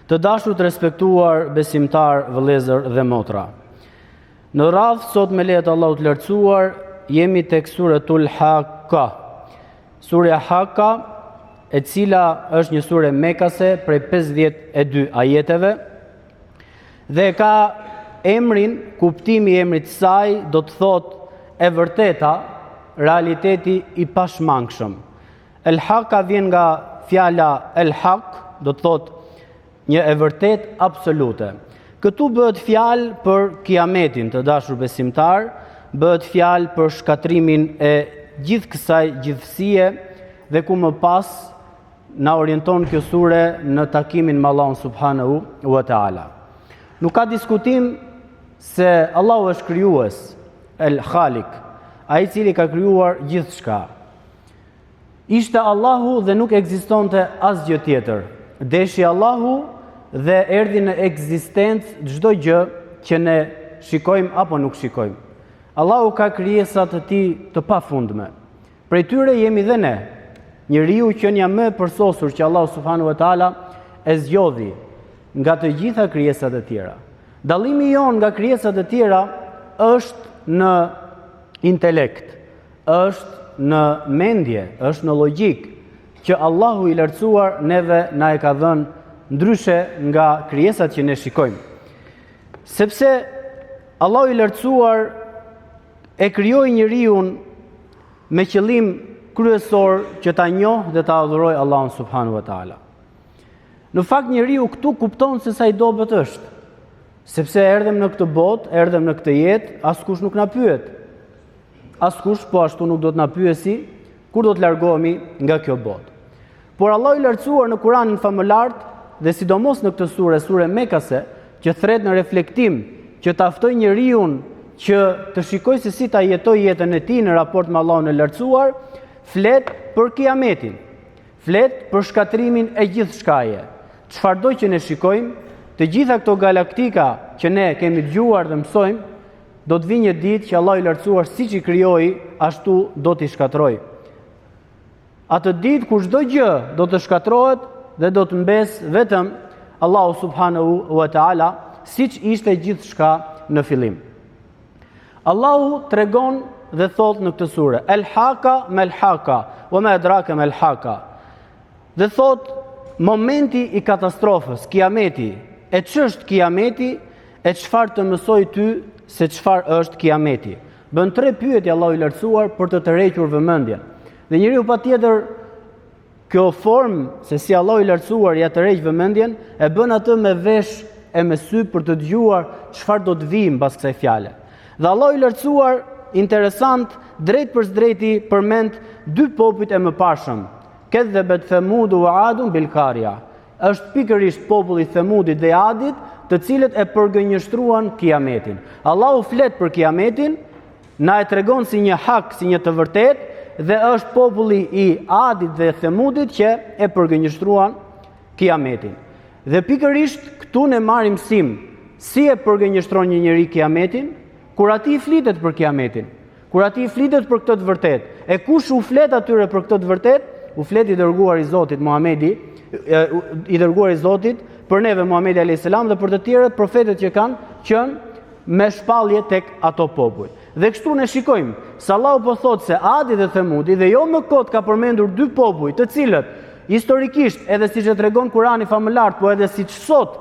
Të dashur të respektuar besimtarë, vëllezër dhe motra. Në radhë sot me leje të Allahut të lartësuar jemi tek suretul Hakka. Surja Hakka, e cila është një sure mekase prej 52 ajeteve dhe ka emrin, kuptimi i emrit të saj do të thotë e vërteta, realiteti i pashmangshëm. El Hakka vjen nga fjala El Hak, do të thotë një e vërtetë absolute. Këtu bëhet fjalë për kiametin, të dashur besimtarë, bëhet fjalë për shkatërrimin e gjithë kësaj gjithësie dhe ku më pas na orienton kjo sure në takimin me Allahun subhanahu wa taala. Nuk ka diskutim se Allahu është krijues, El Khalik, ai i cili ka krijuar gjithçka. Ishte Allahu dhe nuk ekzistonte asgjë tjetër. Deshi Allahu dhe erdhi në ekzistencë çdo gjë që ne shikojmë apo nuk shikojmë. Allahu ka krijesa të tij të pafundme. Prej tyre jemi dhe ne. Njeriu qenia më e përsosur që Allahu subhanahu wa taala e zgjodhi nga të gjitha krijesat e tjera. Dallimi jonë nga krijesat e tjera është në intelekt, është në mendje, është në logjikë që Allahu i lartësuar neve na e ka dhënë ndryshe nga krijesat që ne shikojmë. Sepse Allahu i lartësuar e krijoi njeriun me qëllim kryesor që ta njohë dhe ta adhurojë Allahun subhanahu wa taala. Në fakt njeriu këtu kupton se sa i dobët është. Sepse erdhëm në këtë botë, erdhëm në këtë jetë, askush nuk na pyet. Askush po ashtu nuk do të na pyesi kur do të largohemi nga kjo botë. Por Allahu i lartësuar në Kuranin famëlartë dhe sidomos në këtë sure, sure mekase, që thërret në reflektim, që ta ftojë njeriun që të shikojë se si ta jetojë jetën e tij në raport me Allahun e lartësuar, flet për kiametin. Flet për shkatërrimin e gjithçkaje. Çfarëdo që ne shikojmë, të gjitha këto galaktika që ne kemi dëgjuar dhe mësojmë, do të vijë një ditë që Allahu i lartësuar siç i krijoi, ashtu do t'i shkatërrojë. Atë ditë kur çdo gjë do të shkatërrohet dhe do të mbesë vetëm Allahu subhanahu wa taala, siç ishte gjithçka në fillim. Allahu tregon dhe thotë në këtë sure, El haka mel haka, wa ma edrake mel haka. Dhe thotë, momenti i katastrofës, kiameti, e ç'është kiameti, e çfarë të mësoj ty se çfarë është kiameti. Bën tre pyetje Allahu i lartësuar për të tërhequr vëmendjen. Dhe njeriu patjetër Kjo formë se si Allahu i lartësuar ia tërheq vëmendjen, e bën atë me vesh e me sy për të dëgjuar çfarë do të vijë mbas kësaj fjale. Dhe Allahu i lartësuar interesant drejtpërsëdrejti përmend dy popujt e mëparshëm. Kedhebet Themudu wa Adun bil Karia. Është pikërisht populli i Themudit dhe Adit, të cilët e përgënjeshtruan kiametin. Allahu flet për kiametin, Na e tregon si një hak, si një të vërtetë dhe është populli i Adit dhe Themudit që e përgënjeshtruan kiametin. Dhe pikërisht këtu ne marrim mësim si e përgënjeshtron një njeri kiametin, kur atij i flitet për kiametin, kur atij i flitet për këtë të vërtetë. E kush u flet atyre për këtë të vërtetë? U flet i dërguari i Zotit Muhamedi, i dërguari i Zotit për neve Muhamedi alayhis salam dhe për të tjerët profetët që kanë qenë me shpallje tek ato popuj. Dhe kështu ne shikojmë se Allahu po thotë se Adi dhe Themudi dhe jo më kot ka përmendur dy popuj, të cilët historikisht edhe siç e tregon Kurani famëlartë, po edhe siç sot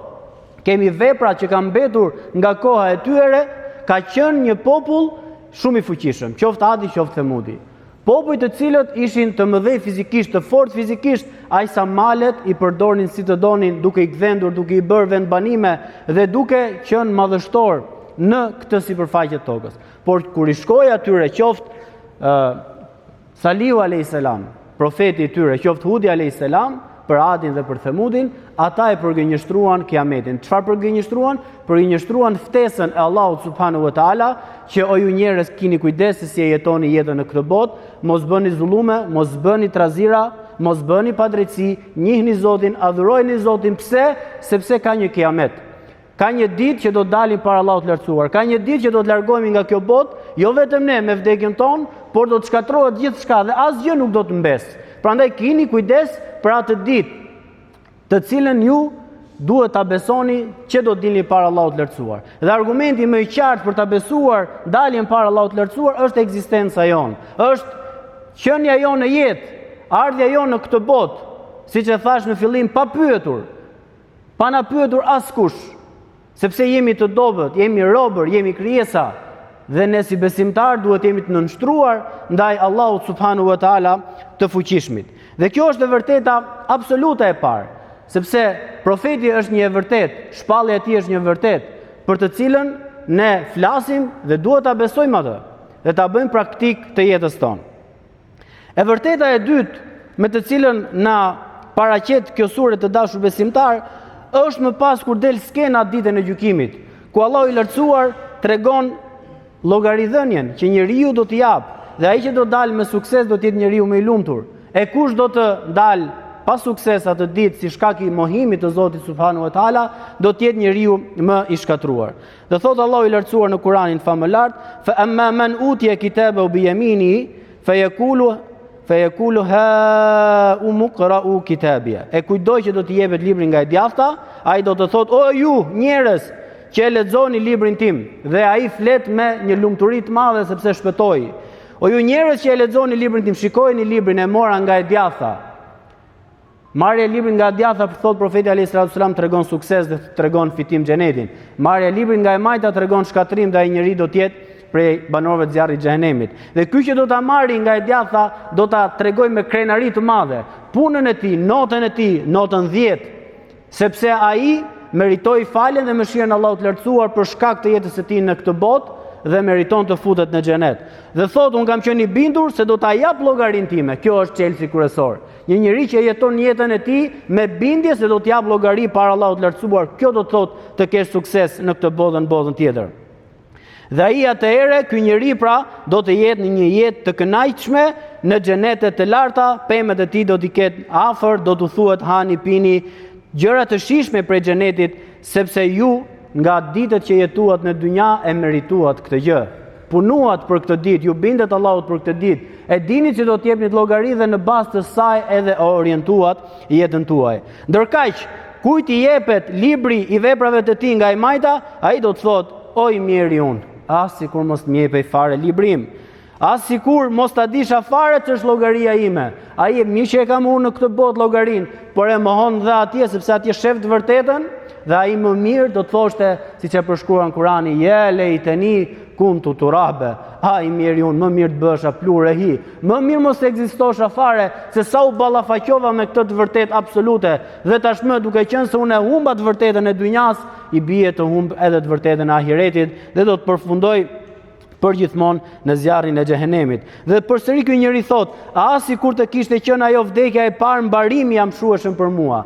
kemi vepra që kanë mbetur nga koha e tyre, ka qenë një popull shumë i fuqishëm, qoftë Adi, qoftë Themudi. Popuj të cilët ishin të mëdhej fizikisht, të fortë fizikisht, aq sa malet i përdornin si të donin, duke i gdhendur, duke i bërë vendbanime dhe duke qenë madhështorë në këtë sipërfaqe të tokës. Por kur i shkoi atyre qoftë ë Salihu alayhis salam, profeti i tyre, qoftë Hudi alayhis salam, për Adin dhe për Themudin, ata e përgënjeshtruan kiametin. Çfarë përgënjeshtruan? Përgënjeshtruan ftesën e Allahut subhanahu wa taala që o ju njerëz kini kujdes se si e jetoni jetën në këtë botë, mos bëni zullume, mos bëni trazira, mos bëni padrejtësi, njihni Zotin, adhurojeni Zotin, pse? Sepse ka një kiamet. Ka një ditë që do të dalim para Allahut të Lartësuar. Ka një ditë që do të largohemi nga kjo botë, jo vetëm ne me vdekjen tonë, por do të shkatërrohet gjithçka dhe asgjë nuk do të mbesë. Prandaj kini kujdes për atë ditë, të cilën ju duhet ta besoni që do të dilni para Allahut të Lartësuar. Dhe argumenti më i qartë për ta besuar daljen para Allahut të Lartësuar është ekzistenca jonë, është qenia jonë në jetë, ardhja jonë në këtë botë, siç e thashë në fillim pa pyetur, pa na pyetur askush. Sepse jemi të dobët, jemi robër, jemi krijesa dhe ne si besimtarë duhet të jemi të nënshtruar ndaj Allahut subhanahu wa taala të fuqishmit. Dhe kjo është e vërteta absolute e parë, sepse profeti është një e vërtetë, shpallja e tij është një e vërtetë për të cilën ne flasim dhe duhet ta besojmë atë dhe ta bëjmë praktikë të jetës tonë. E vërteta e dytë me të cilën na paraqet kjo sure të dashur besimtarë është më pas kur del skena ditën e gjykimit, ku Allahu i lartësuar tregon llogaridhënien që njeriu do të japë dhe ai që do dalë me sukses do të jetë njeriu më i lumtur. E kush do të dalë pa sukses atë ditë si shkak i mohimit të Zotit subhanahu wa taala, do të jetë njeriu më i shkatërruar. Dhe thotë Allahu i lartësuar në Kuranin famëlartë, "Fa amma man utiya kitabahu bi yaminihi fa yaqulu fa yaqulu ha umqra'u kitabia." E kujtdo që do t'i jepet libri nga e djathta, ai do të thotë, "O ju njerëz që e lexoni librin tim." Dhe ai flet me një lumturi të madhe sepse shpëtoi. O ju njerëz që e lexoni librin tim, shikojeni librin e mora nga e djathta. Marrja e librit nga e djathta thotë profeti alayhis salatu selam tregon sukses dhe tregon fitim xhenetin. Marrja e librit nga e majta tregon shkatërrim dhe ai njeri do të jetë prej banorëve të zjarrit xhehenemit. Dhe ky që do ta marrë nga e djathta do ta tregojë me krenari të madhe punën e tij, notën e tij, notën 10, sepse ai meritoi faljen dhe mëshirën e Allahut të lartësuar për shkak të jetës së tij në këtë botë dhe meriton të futet në xhenet. Dhe thotë unë kam qenë i bindur se do ta jap llogarinë time. Kjo është çelësi kryesor. Një njeri që jeton jetën e tij me bindje se do të japë llogari para Allahut të lartësuar, kjo do të thotë të kesh sukses në këtë botë dhe në botën tjetër. Dhe ai atëherë, ky njeri pra, do të jetë në një jetë të kënaqshme, në xhenete të larta, pemët e tij do t'i ketë afër, do t'u thuhet hani, pini, gjëra të shijshme prej xhenetit, sepse ju nga ditët që jetuat në dynja e merituat këtë gjë. Punuat për këtë ditë, iu bindët Allahut për këtë ditë, e dinit që do të jepnit llogari dhe në bazë të saj edhe orientuat jetën tuaj. Ndërkaq, kujt i jepet libri i veprave të tij nga e majta, ai do të thotë, o i mjeri unë, ah sikur mos të më jepej fare libri im. Ah sikur mos ta disha fare ç'është llogaria ime. Ai e mirë që e kam unë në këtë botë llogarinë, por e mohon dhe atje sepse atje shef të vërtetën dhe ai më mirë do të thoshte siç e përshkruan Kurani, ja lejteni kuntu turabe. Ah i mjeri unë, më mirë të bëhesha pluhur e hi. Më mirë mos të ekzistosha fare se sa u ballafaqova me këtë të vërtetë absolute dhe tashmë duke qenë se unë e humba të vërtetën e dynjas, i bie të humb edhe të vërtetën e ahiretit dhe do të përfundoj përgjithmonë në zjarrin e xhehenemit. Dhe përsëri ky njeri thotë, ah sikur të kishte qenë ajo vdekja e parë mbarimi i amshueshëm për mua.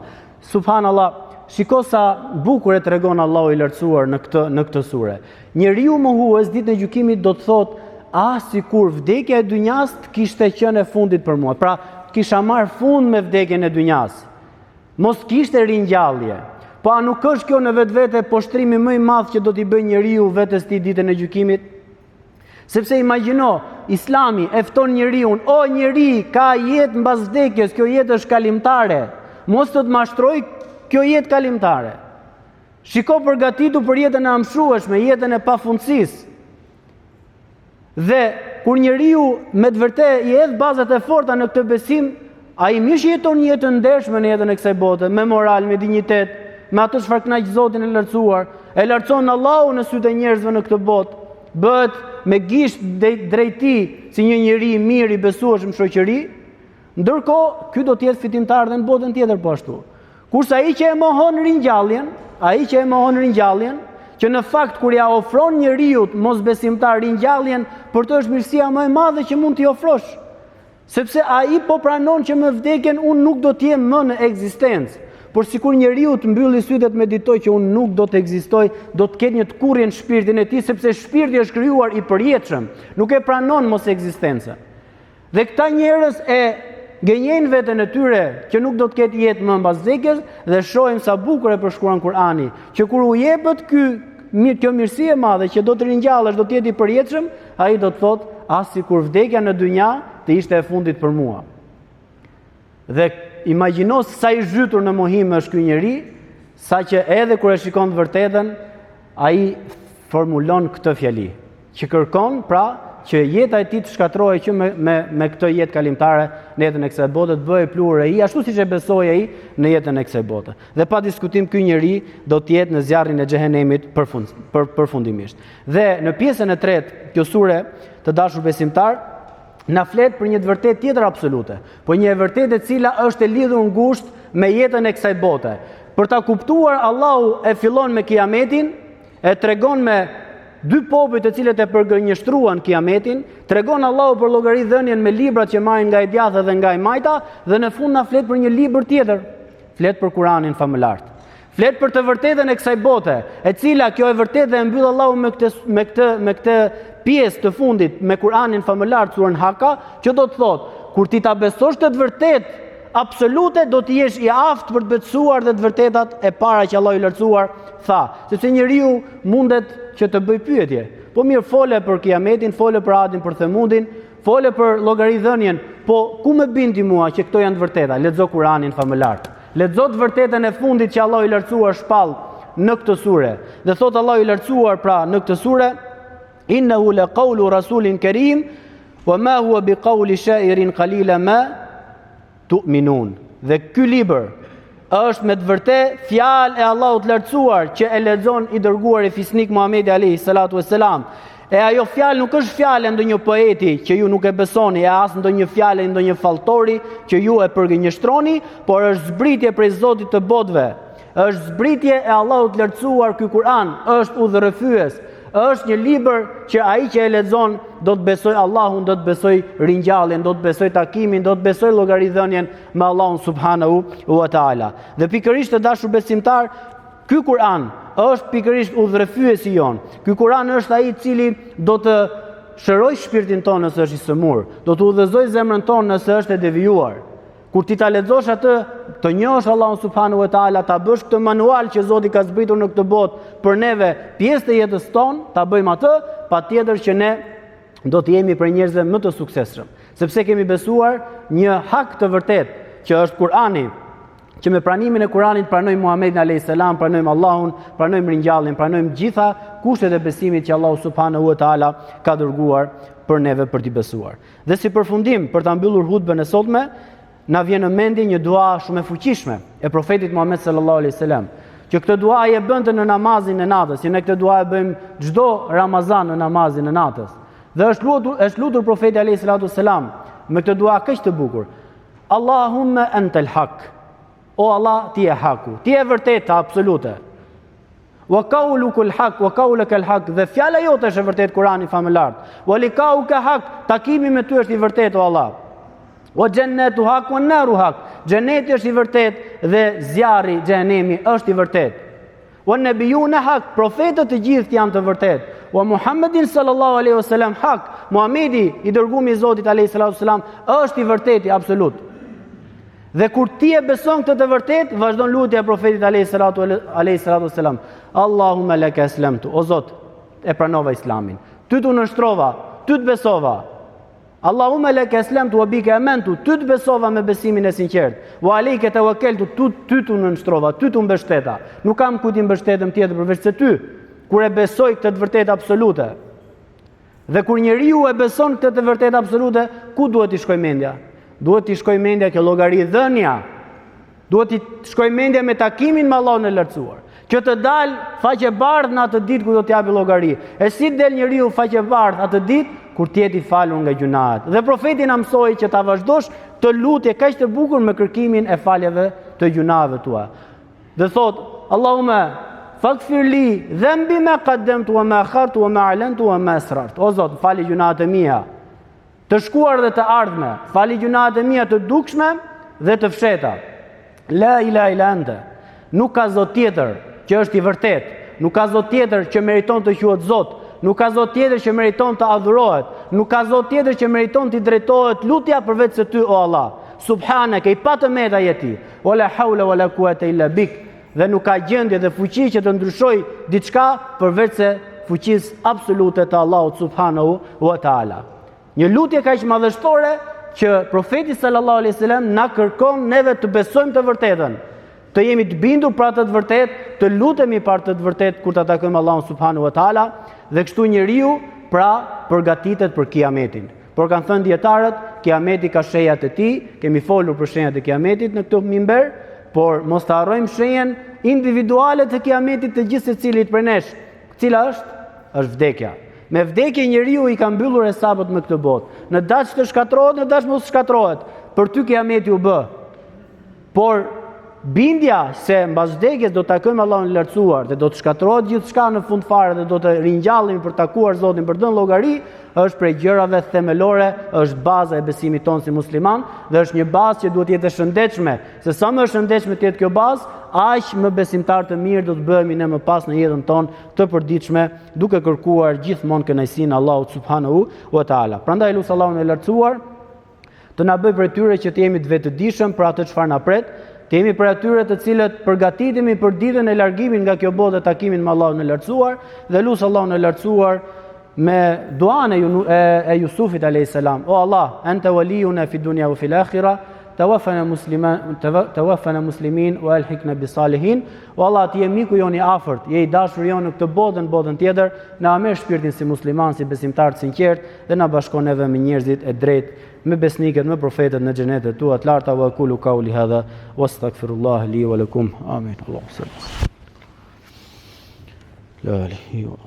Subhanallah, shiko sa bukur e tregon Allahu i lartësuar në këtë në këtë sure. Njeriu mohues ditën e gjykimit do të thotë, ah sikur vdekja e dynjas të kishte qenë e fundit për mua. Pra, kisha marrë fund me vdekjen e dynjas. Mos kishte ringjallje. Po a nuk është kjo në vetvete poshtrimi më i madh që do t'i bëjë njeriu vetes tij ditën e gjykimit? Sepse imagjino, Islami e fton njeriun, o njeri, ka jetë mbas vdekjes, kjo jetë është kalimtare. Mos të të mashtrojë kjo jetë kalimtare. Shiko përgatitu për jetën e amshueshme, jetën e pafundësisë. Dhe kur njeriu me të vërtetë i hedh bazat e forta në këtë besim, ai mirë që jeton një jetë të ndershme në jetën e kësaj bote, me moral, me dinjitet, me atë çfarë kënaq Zotin e lartësuar, e lartëson Allahu në sytë e njerëzve në këtë botë, bëhet me gisht drejt tij si një njeri i mirë i besueshëm në shoqëri, Ndërkohë, ky do të jetë fitimtar dhe në botën tjetër po ashtu. Kurse ai që e mohon ringjalljen, ai që e mohon ringjalljen, që në fakt kur ia ofron njeriut mosbesimtar ringjalljen, për të është mirësia më e madhe që mund t'i ofrosh. Sepse ai po pranon që me vdekjen unë nuk do të jem më në ekzistencë. Por sikur njeriu të mbylli sytë e të meditojë që unë nuk do të ekzistoj, do të ketë një tkurrje në shpirtin e tij, sepse shpirti është krijuar i përjetshëm, nuk e pranon mosekzistencën. Dhe këta njerëz e gënjejnë veten e tyre që nuk do të ketë jetë më mbas vdekjes dhe shohim sa bukur e përshkruan Kurani, që kur u jepet ky mirë kjo mirësi e madhe që do të ringjallesh, do të jetë i përjetshëm, ai do të thotë, ah sikur vdekja në dynja të ishte e fundit për mua. Dhe imagjino sa i zhytur në mohim është ky njeri, Saqë edhe kur e shikon të vërtetën, ai formulon këtë fjali, që kërkon pra që jeta e tij të shkatërrohej që me me me këtë jetë kalimtare në jetën e kësaj bote të bëhej pluhur ai ashtu siç e besoi ai në jetën e kësaj bote. Dhe pa diskutim ky njeri do të jetë në zjarrin e xhehenemit përfund, për, përfundimisht. Dhe në pjesën e tretë, kjo sure të dashur besimtarë na flet për një të vërtetë tjetër absolute, po një e vërtetë e cila është e lidhur ngushtë me jetën e kësaj bote. Për ta kuptuar Allahu e fillon me Kiametin, e tregon me dy popuj të cilët e përgënjeshtruan Kiametin, tregon Allahu për llogaridhënien me librat që marrin nga e djathta dhe nga e majta dhe në fund na flet për një libër tjetër, flet për Kuranin famëlartë. Flet për të vërtetën e kësaj bote, e cila kjo e vërtetë dhe e mbyll Allahu me këtë me këtë me këtë pjesë të fundit me Kur'anin famëlartë surën Haka, që do të thotë, kur ti ta besosh këtë të vërtetë absolute do të jesh i aftë për të besuar dhe të vërtetat e para që Allahu i lartësuar tha, sepse njeriu mundet që të bëjë pyetje. Po mirë fole për Kiametin, fole për Adin, për Themudin, Fole për llogaridhënien, po ku më bind ti mua që këto janë të vërteta? Lexo Kuranin famëlartë. Lexo të vërtetën e fundit që Allahu i lartësuar shpall në këtë sure. Dhe thotë Allahu i lartësuar pra në këtë sure, innehu le kaulu rasulin kerim, wa ma huwa bi kauli shairin kalila ma tu'minun. Dhe ky libër është me të vërtetë fjalë e Allahut të lartësuar që e lexon i dërguari fisnik Muhamedi alayhi salatu vesselam. E ajo fjalë nuk është fjalë e ndonjë poeti që ju nuk e besoni, e as ndonjë fjalë e ndonjë falltori që ju e përgënjeshtroni, por është zbritje prej Zotit të botëve. Është zbritje e Allahut të lartësuar ky Kur'an, është udhërrëfyes, është një libër që ai që e lexon do të besojë Allahun, do të besojë ringjalljen, do të besojë takimin, do të besojë llogaridhënien me Allahun subhanahu wa taala. Dhe pikërisht të dashur besimtarë, ky Kur'an është pikërisht udhërrëfyesi jonë. Ky Kur'an është ai i cili do të shërojë shpirtin tonë nëse është i sëmurë, do të udhëzojë zemrën tonë nëse është e devijuar. Kur ti ta lexosh atë, të njohësh Allahun subhanahu wa taala, ta bësh këtë manual që Zoti ka zbritur në këtë botë për neve, pjesë të jetës tonë, ta bëjmë atë, patjetër që ne do të jemi prej njerëzve më të suksesshëm, sepse kemi besuar një hak të vërtetë, që është Kur'ani, që me pranimin e Kur'anit pranojmë Muhamedin alayhis salam, pranojmë Allahun, pranojmë ringjalljen, pranojmë gjitha kushtet e besimit që Allahu subhanahu wa taala ka dërguar për neve për t'i besuar. Dhe si përfundim, për ta mbyllur hutbën e sotme, na vjen në mendje një dua shumë e fuqishme e profetit Muhammed sallallahu alaihi wasallam, që këtë dua ai e bënte në namazin e natës, që ne këtë dua e bëjmë çdo Ramazan në namazin e natës. Dhe është lutur, është lutur profeti alaihi salatu wasalam me këtë dua kaq të bukur. Allahumma antal haq. O Allah, ti je haku. Ti je e vërteta absolute. Wa qauluka al-haq, wa qauluka al-haq, dhe fjala jote është e vërtetë Kurani famëlartë. Wa liqauka haq, takimi me ty është i vërtetë o Allah. Wa jannatu haq wa naru haq, xheneti është i vërtetë dhe zjarri xhehenemi është i vërtetë. Wa nabiyuna haq, profetët të gjithë janë të vërtetë. Wa Muhammedin sallallahu alaihi wasallam haq, Muhamedi i dërgumi i Zotit alaihi salatu wasallam është i vërteti absolut. Dhe kur ti e beson këtë të vërtetë, vazhdon lutja e profetit alayhi salatu alayhi salatu wasalam. Allahumma laka aslamtu. O Zot, e pranova Islamin. Ty t'u nënshtrova, ty të besova. Allahumma laka aslamtu wa bika amantu. Ty të besova me besimin e sinqertë. Wa alayka tawakkaltu. Ty ty t'u nënshtrova, ty t'u mbështeta. Nuk kam kujt t'i mbështetem tjetër përveç se ty. Kur e besoj këtë të vërtetë absolute. Dhe kur njeriu e beson këtë të vërtetë absolute, ku duhet t'i shkojë mendja? Duhet t'i shkojë mendja ke llogaridhënia. Duhet t'i shkojë mendja me takimin me Allahun e lartësuar. Që të dalë faqebardhë në atë ditë kur do të japi llogari. E si del njeriu faqebardhë atë ditë kur të jetë i falur nga gjynahet. Dhe profeti na mësoi që ta vazhdosh këtë lutje kaq të bukur me kërkimin e faljeve të gjynaheve tua. Dhe thotë, Allahume, fagfir li dhenbi ma kaddemtu wa ma akhartu wa ma alentu wa ma esrartu. O Zot, fali gjynahet e mia, të shkuar dhe të ardhme, fali gjynahet e mia të dukshme dhe të fshehta. La ilahe illa ente. Nuk ka Zot tjetër që është i vërtetë. Nuk ka Zot tjetër që meriton të quhet Zot. Nuk ka Zot tjetër që meriton të adhurohet. Nuk ka Zot tjetër që meriton t'i drejtohet lutja përveç se ty o Allah. Subhaneke, i pa të meta je ti. Wa la haula wa la quwata illa bik. Dhe nuk ka gjendje dhe fuqi që të ndryshojë diçka përveç se fuqisë absolute të Allahut subhanahu wa taala. Një lutje kaq madhështore që profeti sallallahu alaihi wasallam na kërkon neve të besojmë të vërtetën. Të jemi të bindur për atë të vërtetë, të lutemi për atë të vërtetë kur ta takojmë Allahun subhanahu wa taala dhe kështu njeriu pra përgatitet për kiametin. Por kanë thënë dijetarët, kiameti ka shenjat e tij, kemi folur për shenjat e kiametit në këtë mimber, por mos të harrojmë shenjën individuale të kiametit të gjithsecilit prej nesh. Cila është? Është vdekja. Me vdekje njeriu i ka mbyllur hesapet me këtë botë. Në daç të shkatërrohet, në daç mos shkatërrohet. Për ty kiameti u bë. Por bindja se mbas vdekjes do të takojmë Allahun e Lartësuar dhe do të shkatërrohet gjithçka në fund fare dhe do të ringjallemi për të takuar Zotin për të dhënë llogari, është prej gjërave themelore, është baza e besimit tonë si musliman dhe është një bazë që duhet të jetë e shëndetshme, se sa më e shëndetshme të jetë kjo bazë, aq më besimtar të mirë do të bëhemi ne më pas në jetën tonë të përditshme, duke kërkuar gjithmonë kënaqësinë e Allahut subhanahu wa taala. Prandaj lus Allahun e Lartësuar Të na bëjë prej tyre që të jemi të vetëdijshëm për atë çfarë na pret, të jemi prej atyre të cilët përgatitemi për ditën e largimit nga kjo botë dhe takimin me Allahun e Lartësuar dhe lus Allahun e Lartësuar me duan e, e, e Jusufit alayhis salam. O Allah, ente waliyuna fi dunya wa fil akhirah, tawaffana musliman tawaffana muslimin wa alhiqna bis salihin. O Allah, ti je miku jonë i afërt, je i dashuri jonë në këtë botë dhe në botën tjetër, na merr shpirtin si musliman, si besimtar të sinqertë dhe na bashko neve me njerëzit e drejtë, me besnikët, me profetët në xhenetet tua të larta wa aqulu qawli hadha wastaghfirullah li wa lakum. Amin. Allahu salli. La ilaha illa.